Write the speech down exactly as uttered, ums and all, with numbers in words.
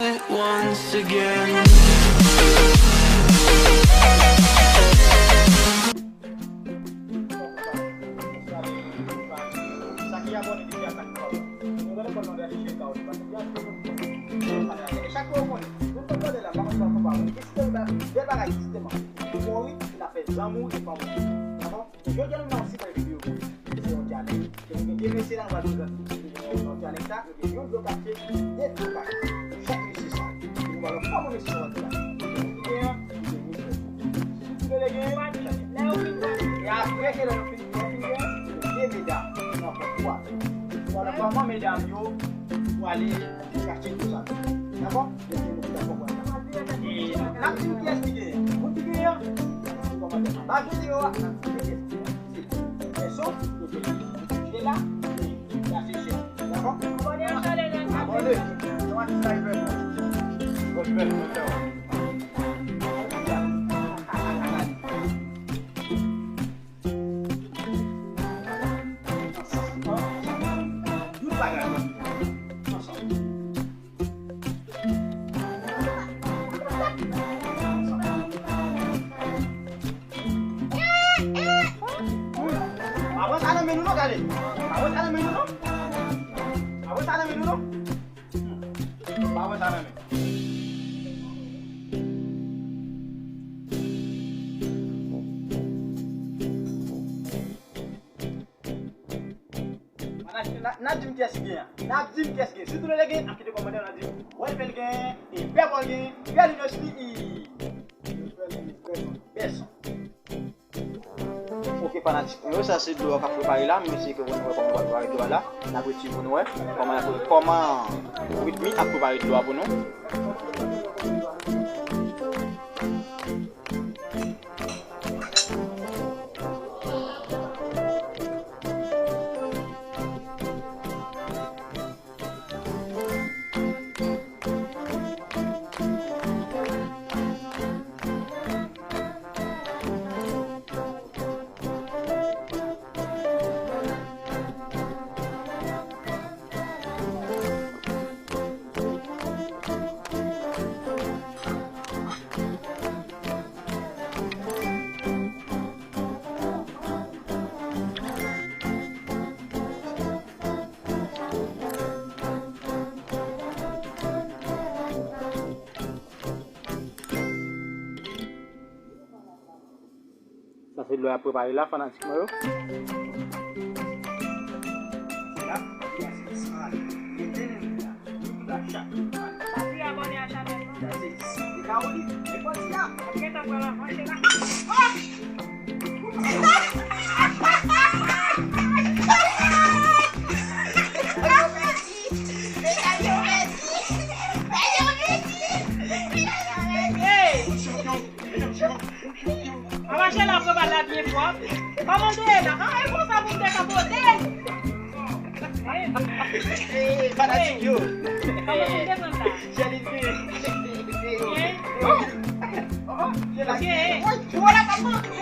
Once again. Sa ki abòne deja, sa ki pa abòne. Nou gade kòman nou gade chèn sa yo. Chak fwa ou konnen, nou konn gade la, pa konn sa ou pa wè. Bèl bagay, sistèm. Mori, l ap fè zanmi e fanmi. Dakò? Jodi a nou nan yon sipè videyo pou nou. Se yon dyalèk. Gen de mesye la nou pral prezante. Nan dyalèk sa, nou gen yon dlo k ap fè de dlo k ap fè. Chak mesye sa. Nou pral wè kòman mesye sa pral travay. Gen yon ki gen, gen yon ki gen. Tout lè gen, e apre ke lè nou fin, nou fin gen, nou gen medam nan pòt pou ale. Nou pral wè kòman medam yo pou ale chache dlo sa. Dakò? Mesye, nou dakò pou sa. E n ap di kiyès ki genyen. Moun ki genyen an, kòmantè anba videyo a, n ap di kiyès ki genyen. Se pèsonn, nou te li. Li la, li la, se chèf. Dakò? Abòne a chanèl la. Abòne. Nou a ti live la. Bon, bèl, bèl, bèl. Tout bagay. Ansanm. Pa pran sa nan men nou non, gade. Pa pran sa nan men nou non. Pa pran sa nan men nou non. Hmm. Pa pran sa nan men. N a, n a, n a di m kiyès ki genyen. N a di m kiyès ki genyen. Sitou lè l genyen, n ap kite kòmantè, n a di, Welfel genyen, e Pèpòl genyen, Pè Linus li, i. Pèsonn. Ok, fanatik mwen yo, sa se dlo a k ap prepare la. M eseye ke pou nou wè kòman nou prepare dlo a la. N ap retire pou nou wè kòman, kòman Whitney ap prepare dlo a pou nou. Sa se dlo y ap prepare la, fanatik mwen yo. Se la, se la, se la. Papi, abòne a chanèl lan. Sa se, se Kaoli. E pati a. Mwen gentan pran l avanse la. Oh! Hey! Avanse la, pran bal la byen pwòp. Kòman w te ye la? Ah, e konsa pou m te ka pote. Hey, fanatik yo. Kòman pou m te pran sa? Jèlin vini. Hein? Oh, oh, oh, jèlin. Ok. Woy, jwè la pa manke.